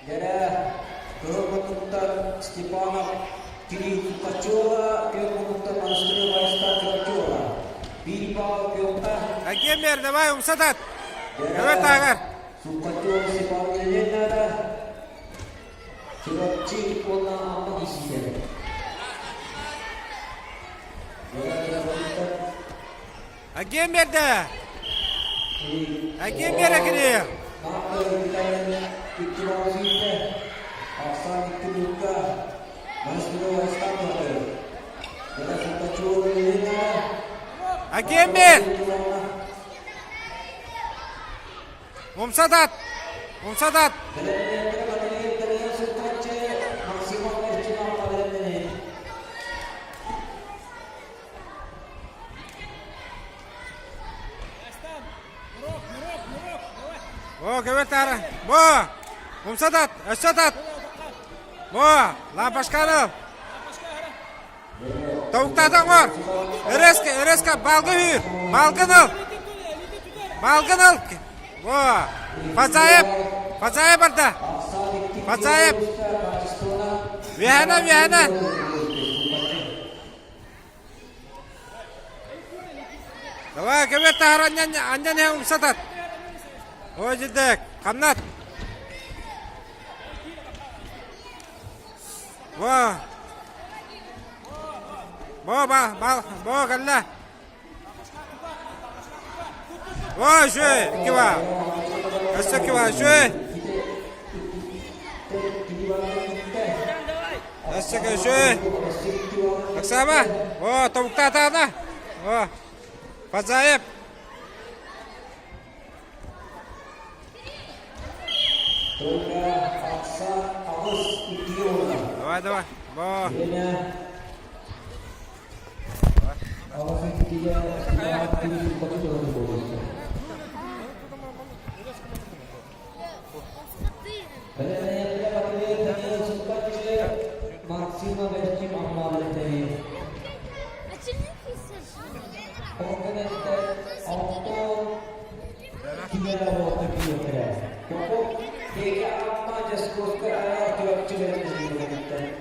Дьэрэ, кыһыл муннуктан Степанов Кирилл Сукачева, күөх муннуктан Монастырев Айстан Чурапчева. Биир баал күөххэ. Агемер, давай, умсатат. Давай таагар. Сукачева Степан Еленада. Чурапчы уонна Амма киисиитэ. Агемерде. Агемер Кирилл. Агемер. Умсатат. Умсатат. Бо, көбөр таара. Бо! Умсатат, өссө Бо, лампашканы. Тобуктаатаҥ бар. Өрөскө, өрөскө, балгы үүр. Балгын ыл. Балгын ыл. Во. Фазаев. Фазаев барда. Фазаев. Үөһэнэ, үөһэнэ. Давай, көбөр таһар анньан, анньан иһэн умсатат. Ой, дьидек, хамнат. Бо. Бо, ба, ба, бо, кэллэ. Бо, үчүгэй, икки ба. Өссө икки ба, үчүгэй. Өссө үчүгэй. Оксана, о, тобуктаатаана. О, Фазаев. Давай, давай. Бо.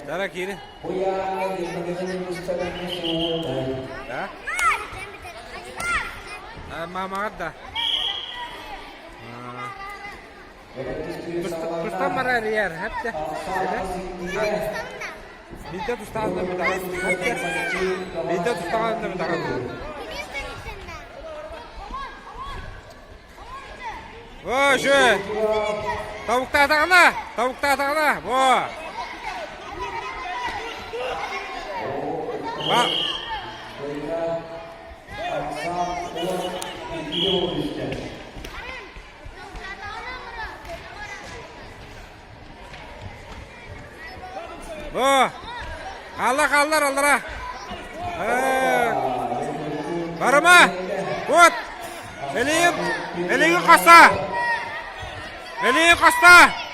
Дара киири. Да? Мамаҕар да. Тустан барар эр, хәтте. Биирдэ тустаҕын да бүтэҕин. Биирдэ тустаҕын да бүтэҕин. О, үчүгэй. Тобуктаатаҕына, тобуктаатаҕына, во. Ба. О, алла қаллар аллара. Барыма, вот, Элиин, Элиин хоста. Элиин хоста.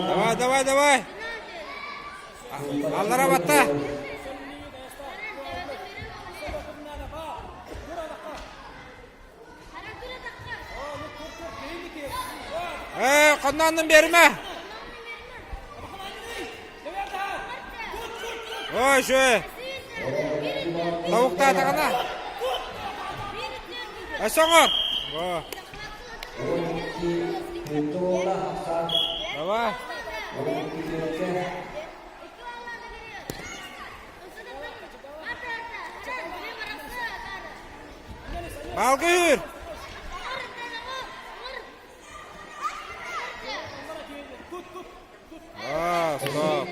Давай, давай, давай. Аллара батта. Ээ, хоннооннун биэримэ. Ой, үчүгэй. Тобуктаатаҕына. Өссө оҥор. Давай. Балгы үүр. А, стоп.